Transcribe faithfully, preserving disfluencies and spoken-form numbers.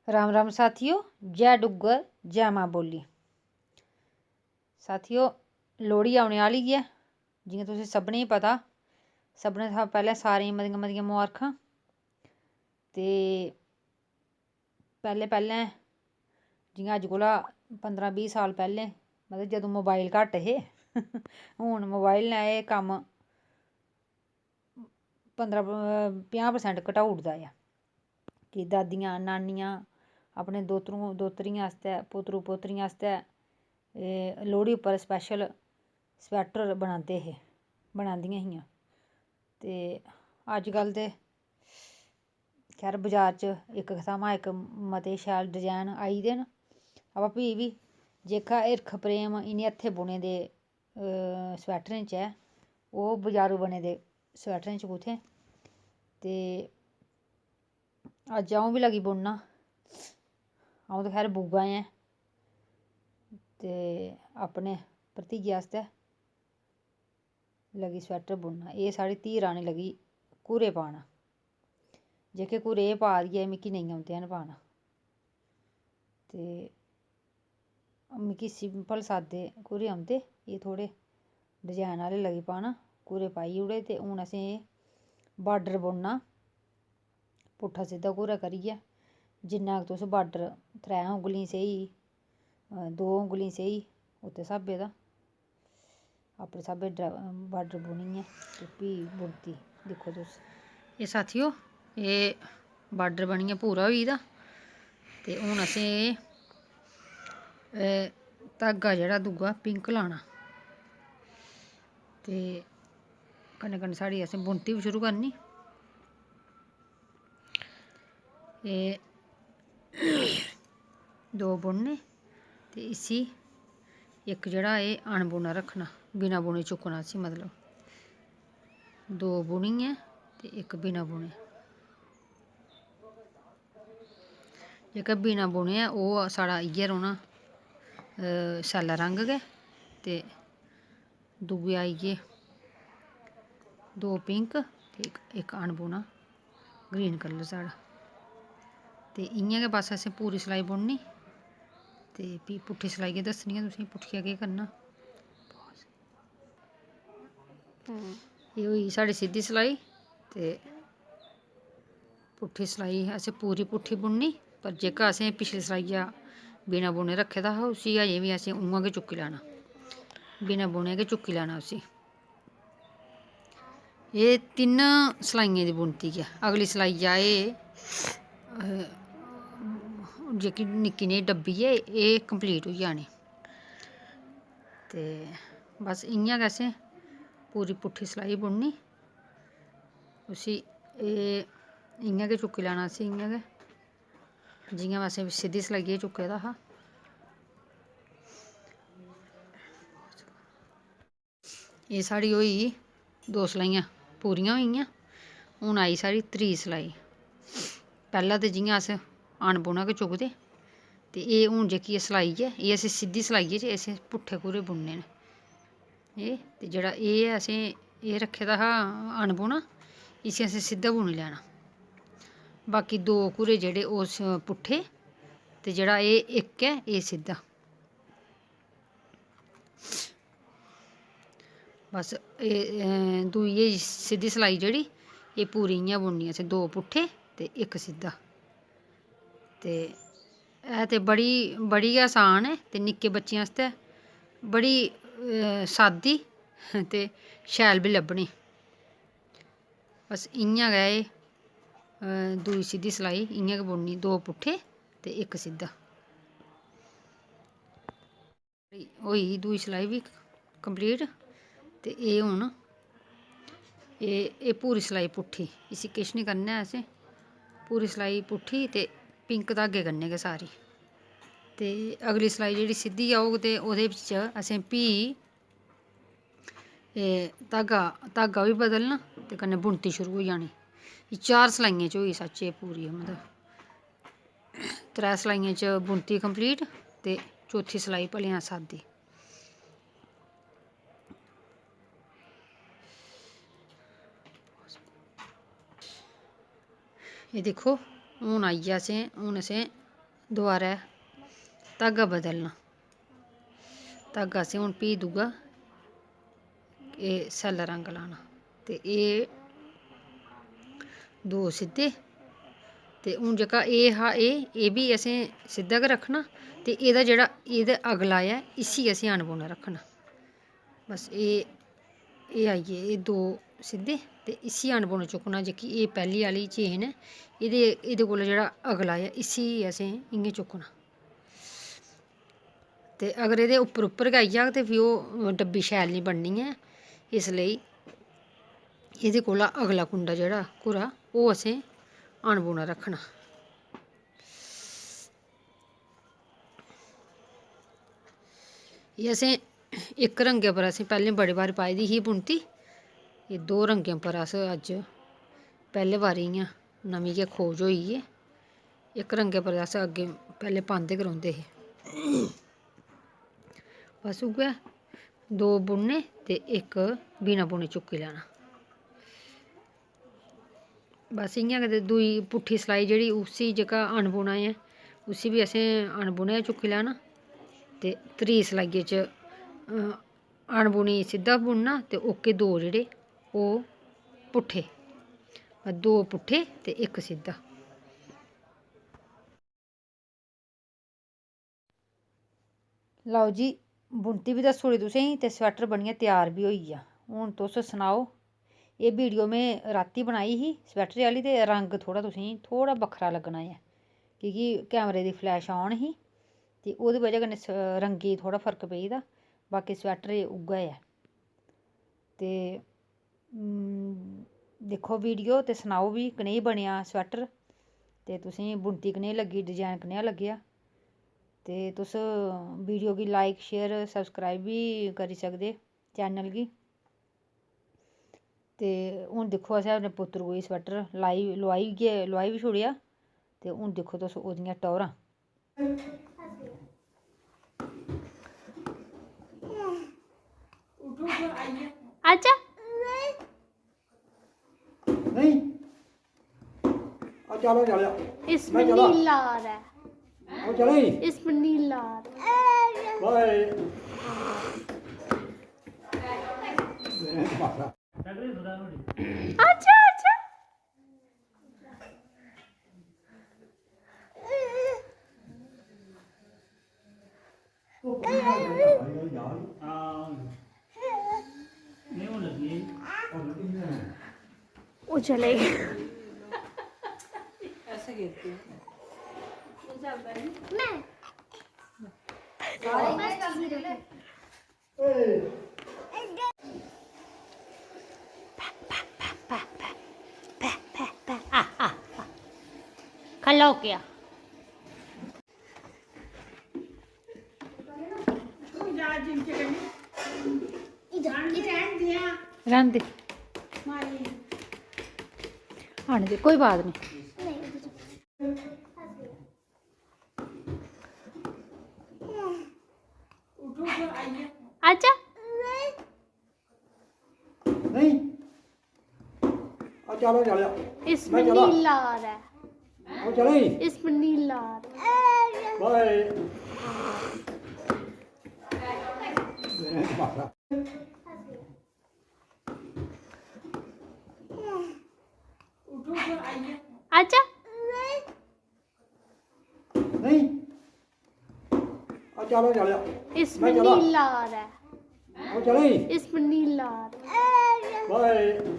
राम राम साथियो, जै डुग्गर, जै मां बोली। साथियो, लोह्ड़ी औने आह्ली ऐ। जि'यां तुसें सभनें गी पता, सभनें शा पैह्लें सारें गी मतियां मतियां मबारखां। ते पैह्लें पैह्लें, जि'यां अज्ज कोला पंदरां बीह् साल पैह्लें, मतलब जदूं मोबाइल घट्ट हे, हून मोबाइल ने एह् कम्म पंदरां, पंजाह् percent घटाई ओड़दा ऐ कि दादियां, नानियां अपने दोतरू, दोतरियें आस्तै, पोतरू, पोतरियें आस्तै एह् लोह्ड़ी उप्पर special sweater बनांदे हे, बनांदियां हियां। ते अज्जकल ते खैर, बजार च इक थमां इक मते शैल design आई दे न, अवा फ्ही बी जेह्का हिरख प्रेम इ'नें हत्थें बुने दे, अ, sweaterें च ऐ, ओह् बजारू बने दे sweaterें च कुत्थै। ते अज्ज अ'ऊं बी लगी बुनना। अ'ऊं ते खैर बुआ ऐं ते अपने भरतियै आस्तै लगी sweater बुनना। एह् साढ़ी धी रानी लगी घूरे पाना। जेह्के घूरे एह् पा दी ऐ, मिगी नेईं औंदे हैन पाना। ते मिगी simple सादे घूरे औंदे, एह् थोह्ड़े design आह्ले लगी पाना। घूरे पाई ओड़े ते हून असें एह् border बुनना पुट्ठा सिद्धा घूरा करियै। जिन्ना तुस border, त्रै उंगलीं सेही, अ, दो उंगलीं सेही, उत्ते स्हाबै दा अपने स्हाबै border बुनियै ते फ्ही बुनती दिक्खो तुस। एह् साथियो, एह् border बनियै पूरा होई गेदा ते हून असें एह्, एह् धागा जेह्ड़ा दूआ pink लाना ते कन्नै कन्नै साढ़ी असें बुनती बी शुरू करनी। एह् दो बुनने ते इसी इक जेह्ड़ा एह् अनबुना रक्खना, बिना बुने चुक्कना इसी, मतलब दो बुनियै ते इक बिना बुने। जेह्का बिना बुने ऐ, ओह् साढ़ा इ'यै रौह्ना, अ, सैल्ला रंग गै। ते दूए आई गे दो pink ते इक, इक अनबुना green colour साढ़ा। ते इ'यां गै बस असें पूरी सलाई बुननी ते फ्ही पुट्ठी सलाई गै दस्सनी आं तुसेंगी, पुट्ठिया केह् करना। एह् होई साढ़ी सिद्धी सलाई ते पुट्ठी सलाई असें पूरी पुट्ठी बुननी, पर जेह्का असें पिछली सलाइया बिना बुने रक्खे दा हा, उसी अजें बी असें उ'आं गै चुक्की लैना, बिना बुने गै चुक्की लैना उसी। एह् तिन्न सलाइयें दी बुनती ऐ। अगली सलाइया एह्, अ, जेह्की निक्की नेही डब्बी ऐ, एह् complete होई जानी। ते बस इ'यां गै असें पूरी पुट्ठी सलाई बुननी। उसी एह् इ'यां गै चुक्की लैना, इसी इ'यां गै, जि'यां असें सिद्धी सलाइयै चुक्के दा हा। एह् साढ़ी होई गेई, दो सलाइयां पूरियां होई गेइयां। हून आई साढ़ी त्री सलाई। पैह्लें ते जि'यां अस अनबुना गै चुकदे, ते एह् हून जेह्की एह् सलाई ऐ, एह् असें सिद्धी सलाई ऐ, जे असें पुट्ठे घूरे बुनने न। एह् ते जेह्ड़ा एह् असें एह् रक्खे दा हा अनबुना, इसी असें सिद्धा बुनी लैना। बाकी दो घूरे जेह्ड़े ओह् स-, पुट्ठे, ते जेह्ड़ा एह् इक ऐ, एह् सिद्धा। बस एह्, एह् दूई एह् सिद्धी सलाई जेह्ड़ी, एह् पूरी इ'यां बुननी असें, दो पुट्ठे ते इक सिद्धा। ते है ते बड़ी, बड़ी गै असान ऐ ते निक्के बच्चें आस्तै बड़ी, अ, सादी ते शैल बी लब्भनी। बस इ'यां गै एह्, अ, दूई सिद्धी सलाई इ'यां गै बुननी, दो पुट्ठे ते इक सिद्धा। होई गेई दूई सलाई बी complete। ते एह् हून एह्, एह् पूरी सलाई पुट्ठी, इसी किश निं करना ऐ असें। पूरी सलाई पुट्ठी ते pink धागे कन्नै गै सारी। ते अगली सलाई जेह्ड़ी सिद्धी औग ते ओह्दे बिच्च असें फ्ही एह् धागा, धागा बी बदलना ते कन्नै बुनती शुरू होई जानी। एह् चार सलाइयें च होई सच्च एह् पूरी, मतलब त्रै सलाइयें च बुनती complete ते चौथी सलाई भलेआं सादी। एह् दिक्खो, हून आई गेआ असें, हून असें दोबारै धागा बदलना। धागा असें हून फ्ही दूआ एह् सैल्ला रंग लाना। ते एह् दो सिद्धे। ते हून जेह्का एह् हा, एह्, एह् बी असें सिद्धा गै रक्खना। ते एह्दा जेह्ड़ा, एह्दा अगला ऐ, इसी असें अनबुना रक्खना। बस एह्, एह् आई गे, एह् दो सिद्धे। ते इसी अनबुना चुक्कना, जेह्की एह् पैह्ली आह्ली चेन ऐ, एह्दे, एह्दे कोला जेह्ड़ा अगला ऐ, इसी असें इ'यां चुक्कना। ते अगर एह्दे उप्पर, उप्पर गै आई जाग, ते फ्ही ओह् डब्बी शैल निं बननी ऐ। इस लेई एह्दे कोला अगला कुंडा जेह्ड़ा घुरा, ओह् असें अनबुना रक्खना। एह् असें इक रंगै पर असें पैह्लें बड़े बारी पाई दी ही बुनती। एह् दो रंगें पर अस अज्ज पैह्ले बारी इ'यां नमीं गै खोज होई ऐ। इक रंगै पर अस अग्गें पैह्लें पांदे गै रौंह्दे हे। बस उ'ऐ दो बुनने ते इक बिना बुने चुक्की लैना। बस इ'यां गै। ते दूई पुट्ठी सलाई जेह्ड़ी, उसी जेह्का अनबुना ऐ, उसी बी असें अनबुने गै चुक्की लैना। ते त्री सलाइयै च, अ, अनबुनी सिद्धा बुनना ते ओह्के दो जेह्ड़े, ओह् पुट्ठे। बस दो पुट्ठे ते इक सिद्धा। लैओ जी, बुनती बी दस्सी ओड़ी तुसेंगी ते sweater बनियै त्यार बी होई गेआ। हून तुस सनाओ, एह् video में रातीं बनाई ही sweater आह्ली, ते रंग थोह्ड़ा तुसेंगी थोह्ड़ा बक्खरा लग्गना ऐ, की के camera दी flash on ही ते ओह्दी बजह कन्नै स-, रंगै गी थोह्ड़ा फर्क पेई गेदा। बाकी sweater एह् उ'ऐ ऐ। ते, उम, दिक्खो video ते सनाओ बी कनेही बनेआ sweater, ते तुसेंगी बुनती कनेही लग्गी, design कनेहा लग्गेआ। ते तुस video गी like, share, subscribe बी करी सकदे channel गी। ते हून दिक्खो, असें अपने पुत्तर गी sweater लाई, लोआई गै, लोआई बी छोड़ेआ। ते हून दिक्खो तुस ओह्दियां टौह्रां। अच्छा। नहीं। आ चलो, चलो। इसमें मैं चला। नीला आ रहा है। वो चले ही। इसमें नीला आ रहा है। बाय। अच्छा, अच्छा। वो चले गए। ऐसे गिरती है। मैं। खलो क्या? रहन दे। आने दे, कोई बात नहीं। अच्छा। नहीं। आ चलो, चलो। इसमें मैं चला। नीला आ रहा है। वो चले ही। इसमें नीला आ रहा है। बाय। अच्छा। नहीं। आ चलो, चलो। इसमें मैं चला। नीला आ रहा है। वो चले ही। इसमें नीला आ रहा है। बाय।